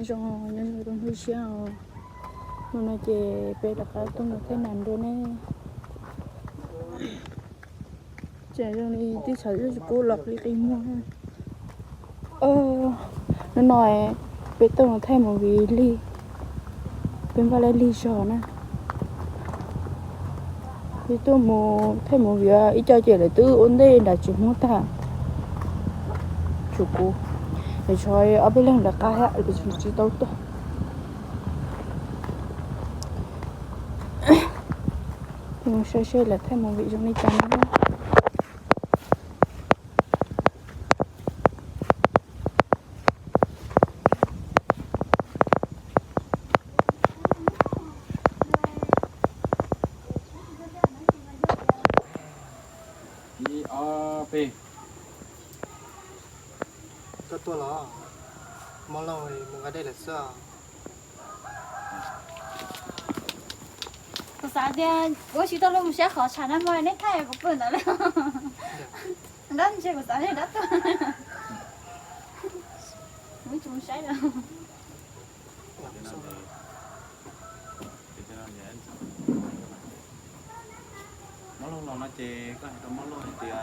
Zoo nyob zoo rau hnub tshiab os. Hnub no ces peb rov qab tuaj mus thaij nas dua ne. Ces zoo li tib txhais lub tsis pub los qi qi muag. Hnub no peb tuaj mus thaij movie lig, peb npaj laj lig zog na. Peb tuaj mus thaij movie ib co ces lawv twb ua ntej nram tsev Hmoob tag. Tshuav kuv, lawv tshuav ob peb leeg lawv qab thiab lawv tsis tau tuaj. Mus saib seb lawv thaij movie zoo li cas na. Ib ob peb. Koj tuaj los? Mob lauj, mus nqa dej lawm xwb. Kuv xav tias kuv tsis tau los mus saib qhov tshav na, mas nej thaij kuv pw ntawd li. Nrab ntshe kuv xav tias nrab tuaj. Kuv tsis mus saib lawm. Mob lauj los no ces koj hais rau mob lauj hais tias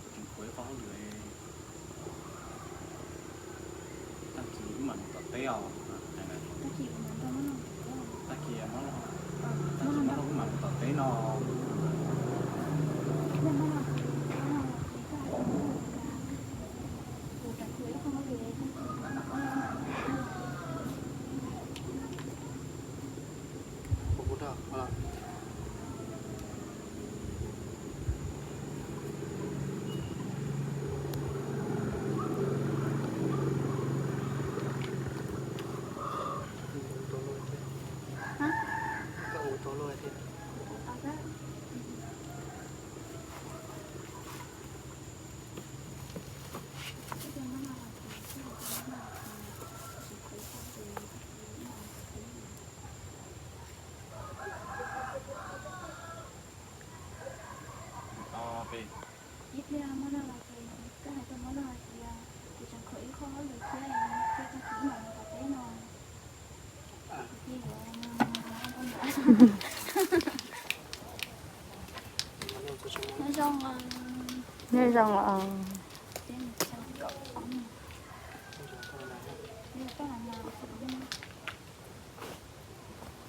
kuv tseem khuv ib qho hauj lwm, tag kis wb mam mus tom teb os. Tag kis mob lauj, tag kis mob lauj wb mam mus tom teb no. Ib pliag mob lauj los ces koj hais rau mob lauj hais tias kuv tseem khuv ib qho hauj lwm thiab, ces tag kis mam mus tom teb no. Nyob zoo, nyob zoo os.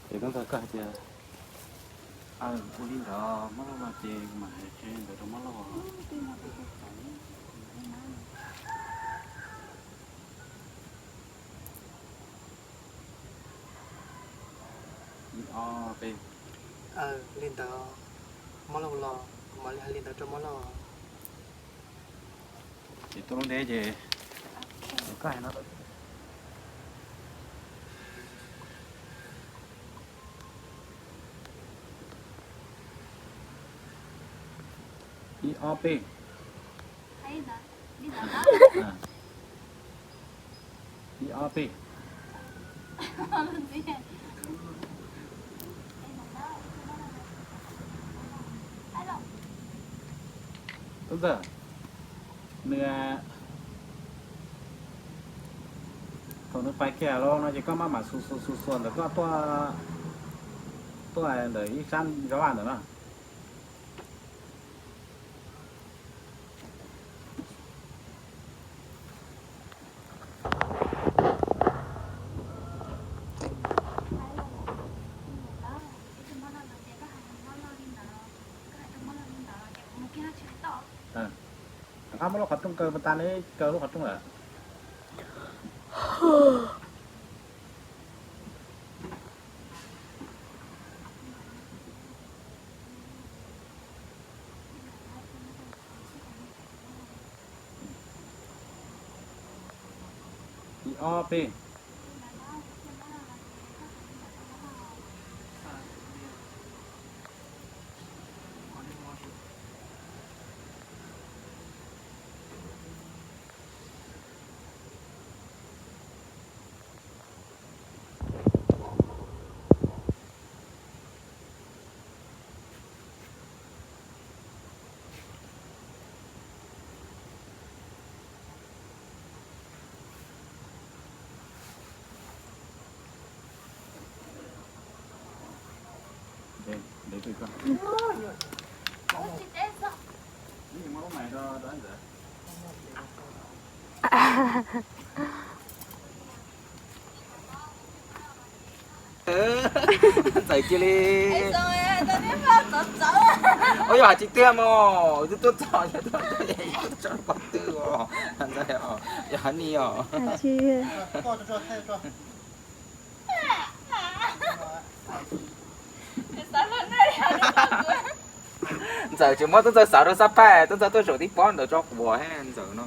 Ces tab ntawd koj hais tias ua li ntawd mob lauj no ces mam hais li ntawd rau mob lauj. Ib ob peb. Li ntawd, mob lauj los kuv mam li hais li ntawd rau mob lauj. Ces tuaj lub ntev ces koj hais no. Ib ob peb. Ib ob peb. Tub ntxawm, nws, thaum nws pais kiag los no ces koj maj mam xuas xuas xuas xuas ntawm koj tuaj, tuaj ntawm ib sab zov vaj ntawm no. Rov qab muab lub qhov rooj kaw puas tas ne, kaw lub qhov rooj lawm. Ib ob peb. Ntxawm cia li. Ua yog hais tsis tiag mog, twb tuaj txog, tso pov twg os. Yog ni os. Ntxawm tsis muab tub ntxawg xav rau sab paj, tub ntxawg tuaj zaum tib pob ntawd tso quas he ntxawm no.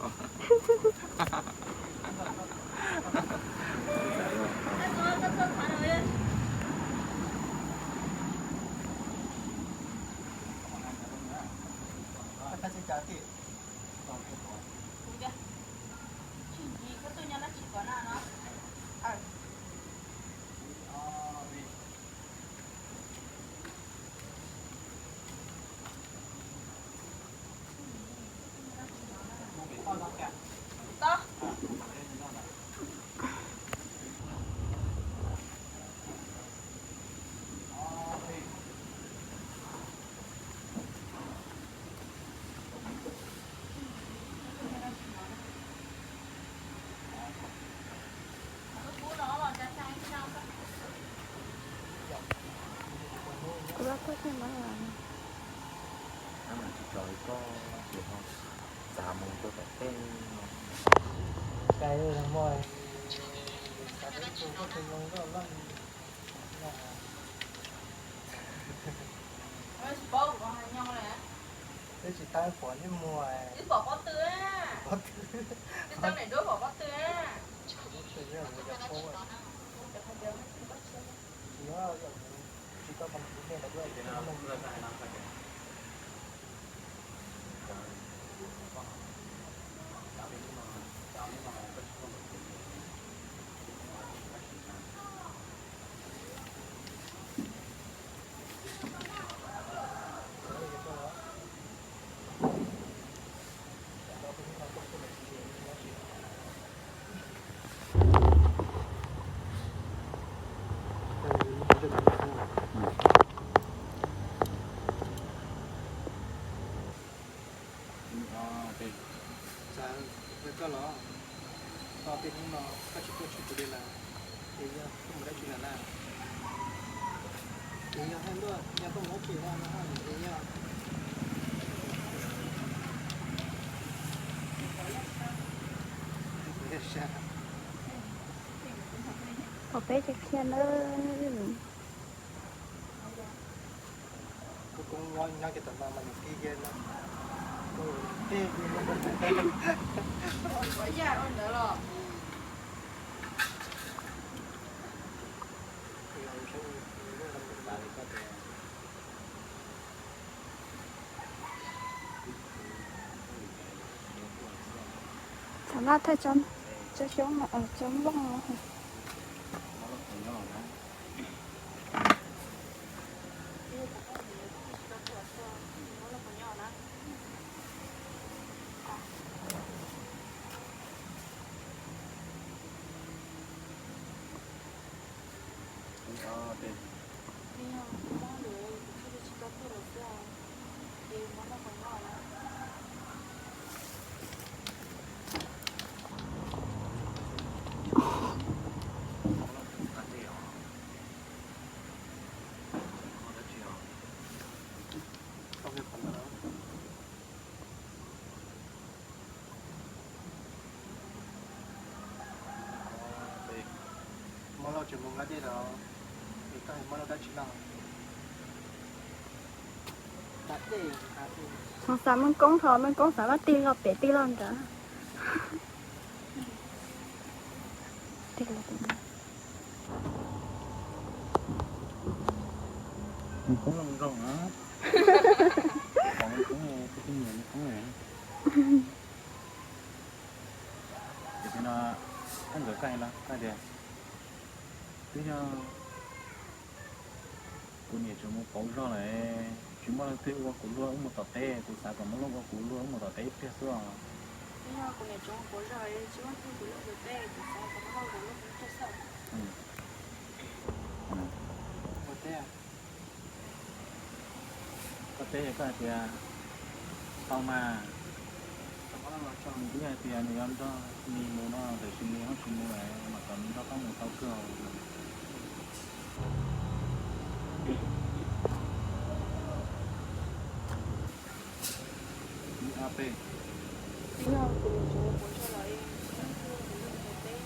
Kuv loj tuaj thiaj muab los. Tsis tso li koj ces ho txav mus rau tom tej no. Peb tsis tau pom nej muag. Twb pom pob tw, pob tw, pob tw, pob tw, tsis tau pom tus me ntawd ua. Txawm yog koj los, tau tej hnub no koj tsis tuaj tshwm kuv li lawm, ces yog koj mus dab tsi lawm na? Ces yog hais luaj yog koj mus dab tsi lawm no es yog. Pom peb ces khiav nawb. Kuv koob nyob kiag tom no mas nws kib kiag no. Ua yaj ua ntawd los. Thaum no thawj tso xyoob no, tso nplooj no. Muab lauj tseem mus nqa dej los, es koj muab lauj dab tsi lauj? Xav Meej Koob tho, Meej Koob xav muab tig los pem tig los nrad. Meej Koob zoo zoo na. Meej Koob, kuv twb nyiam Meej Koob lawm. Ces no, koj nkawd koj hais no koj tias, twb yog kuv niam tseem mus pauv zog lawm, tsis muaj leej twg ua kuv luag wb mus tom teb, kuv xav kom muab luag ua kuv luag wb mus tom teb ib pliag xwb os. Twb yog kuv niam tseem mus pauv zog, tsis muaj leej twg ua kuv luag mus tom teb, kuv xav kom muab luag ua kuv luag ib pliag xwb. Ua teb. Peb, koj hais tias tau mas, nws twb hais tias nws yuav nrog Nis mus no, tiam sis Nis ho tsis mus lawm, mas kom nws nrog koj mus tau kawg. Ib ob peb. Yog kuv mus tsev kuv tso los, yog kuv lub npe teb,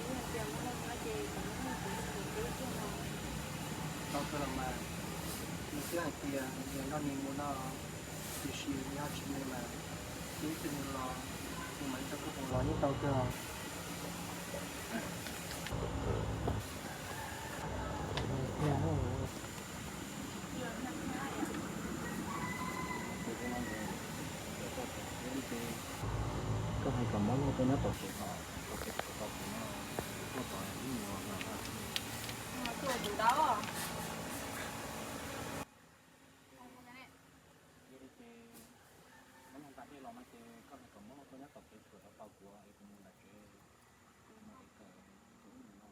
yog tias muaj neeg no ces kuv muab kuv lub npe teb kiag no. Tau kawg los mas, nws twb hais tias nws nrog Nis mus no, tiam sis nws ho tsis mus lawm, ces ib pliag nws los, nws mam li nrog koj mus los yeej tau kawg. Koj hais kom Mob Loog tuaj nyob tom tsev, tom tsev tau kuv no, tuaj tom ib mus no. Yog li ces Mob Loog nqa dej los no ces koj hais kom Mob Loog tuaj nyob tom tsev tsuam rau tau kuv es kuv mus nram tsev, kuv mus es kawm tus ib mus no.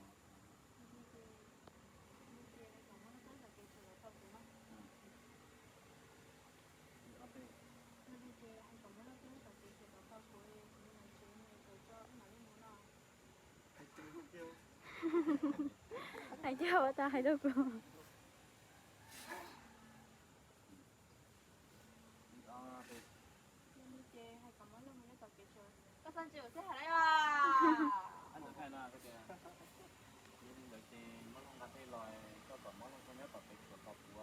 Hais cas ua cas hais rau kuv. Ces hais kom Mob Loog mus nyob tom kev tshuam, koj xav ntshe kuv thiaj hais lawm os. Yog li ntawd ces Mob Loog nqa dej los, koj kom Mob Loog tuaj nyob tom kev tshuam tos kuv.